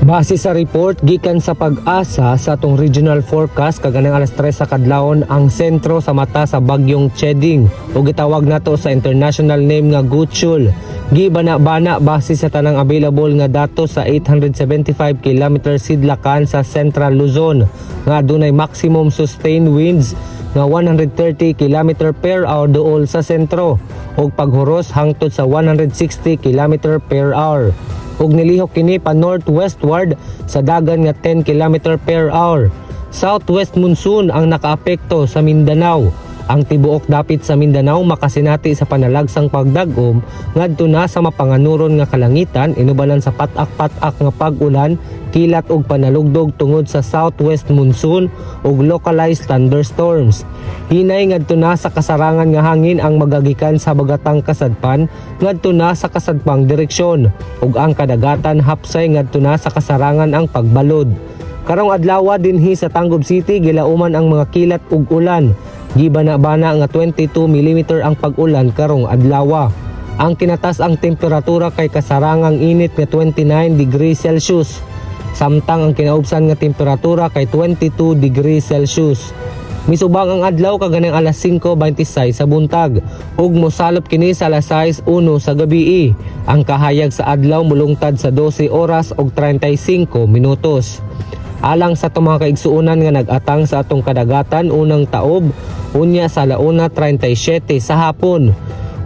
Base sa report gikan sa PAGASA sa atong regional forecast kaganang alas 3 sa kadlawon, ang sentro sa mata sa bagyong Chedeng o gitawag nato sa international name nga Guchol, gibana-bana base sa tanang available nga datos sa 875 km sidlakan sa Central Luzon nga adunay maximum sustained winds nga 130 km per hour duol sa sentro ug paghuros hangtod sa 160 km per hour ug nilihok kini pa northwestward sa dagan nga 10 km per hour. Southwest monsoon ang nakaapekto sa Mindanao. Ang tibuok dapit sa Mindanao makasinati sa panalagsang pagdag-om ngadto na sa mapanganuron nga kalangitan inubanan sa pat-ak-pat-ak nga pag-ulan, kilat ug panalugdog tungod sa southwest monsoon ug localized thunderstorms. Hinay ngadto na sa kasarangan nga hangin ang magagikan sa bagatang kasadpan ngadto na sa kasadpang direksyon ug ang kadagatan hapsay ngadto na sa kasarangan ang pagbalod. Karong adlaw dinhi sa Tangub City, gilauman ang mga kilat ug ulan. Gibana-bana nga 22 mm ang pag-ulan karong adlaw. Ang kinatas-ang temperatura kay kasarangang init nga 29 degrees Celsius. Samtang ang kinaubsan nga temperatura kay 22 degrees Celsius. Misubang ang adlaw kaganang alas 5:26 sa buntag ug mosalop kini sa alas 6:01 sa gabi. Ang kahayag sa adlaw mulungtad sa 12 oras ug 35 minutos. Alang sa atong mga kaigsuonan nga nag-atang sa atong kadagatan, unang taob unya sa alauna 37 sa hapon.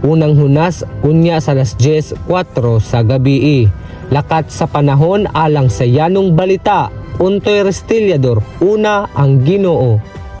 Unang hunas unya sa alas 10:04 sa gabi. Lakat sa panahon alang sa Yanong Balita. Untoy Restillador, una ang Ginoo.